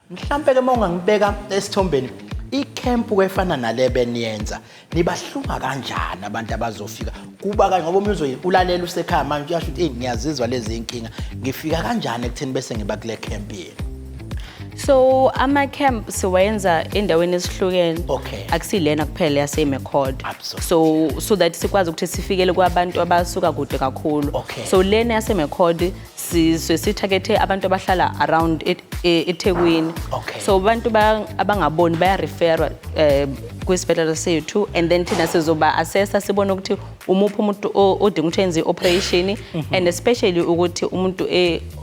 Mhlampe ke mawungangibeka esithombeni, i-camp efana nale beniyenza, nibahlunga kanjani abantu abazofika kuba kanye? Ngoba omunye ulalela usekhaya manje, uyasho ukuthi, "Eyi, ngiyazizwa lezi inkinga, ngifika kanjani ekutheni bese ngiba kule camp yenu?" So ama-camp siwayenza endaweni ezihlukene. Akusilena kuphela yase-McCord. So that sikwazi ukuthi sifikele kwabantu abasuka kude kakhulu. So lena yase-McCord sizwe si-targethe abantu abahlala around eThekwini. So abantu abangaboni baya-referwa kwisibhedlela sethu and then thina sizoba assessa, sibone ukuthi umuphi umuntu odinga ukuthi enze i-operation and especially ukuthi umuntu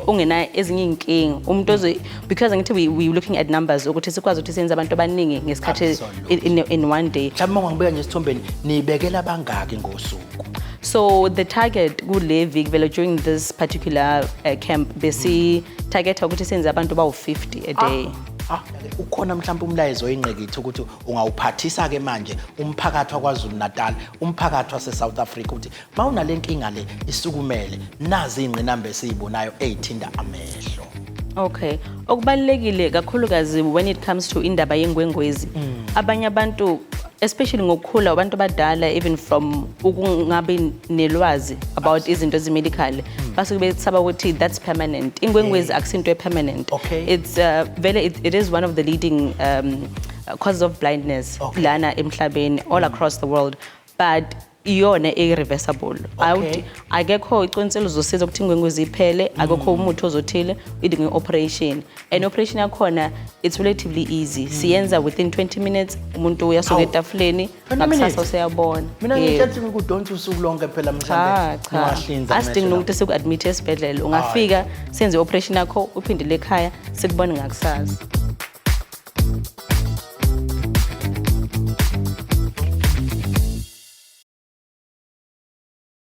ongena ezinye iy'nkinga, umuntu ozo, because ngithi we looking at numbers ukuthi sikwazi ukuthi senze abantu abaningi ngesikhathi in one day. Mhlawumbe ungangibeka nje esithombeni, nibekela abangaki ngosuku? So the target kule viki vele, during this particular camp, besi target ukuthi senze abantu bawu-50 a day. Ah, ukhona mhlawumbe umlayezo oyingqikithi ukuthi ungawuphathisa ke manje umphakathi waKwaZulu Natal, umphakathi wase South Africa, ukuthi mawunale nkinga le, isukumele nazi ingqinamba esiyibonayo eyithinta amehlo? Okay. Okubalulekile kakhulukazi when it comes to indaba yengwengwezi. Abanye abantu, especially ngokukhula, abantu abadala, even from ukungabi nelwazi about izinto ezi-medical, basuke besaba ukuthi that's permanent. Ingwengwezi akusinto e-permanent. It's vele it is one of the leading causes of blindness lana emhlabeni, all across the world, but iyona e-reversible. Akekho iqiniselo uzosiza ukuthi ingwengwezi iphele, akekho umuthi ozothile, idinga i-operation, and operation yakhona it's relatively easy. Siyenza within 20 minutes, umuntu uyasuka Hawu. etafuleni, 20 ngakusasa minutes? useyabona. Mina Yebo. ngitshela ukuthi kudonsa usuku lonke phela Cha. mhlawumbe Cha. ungahlinza Asidingi amehlo. nokuthi siku-admit esibhedlela. Ungafika, senze i-operation yakho, uphindele ekhaya, sikubone ngakusasa.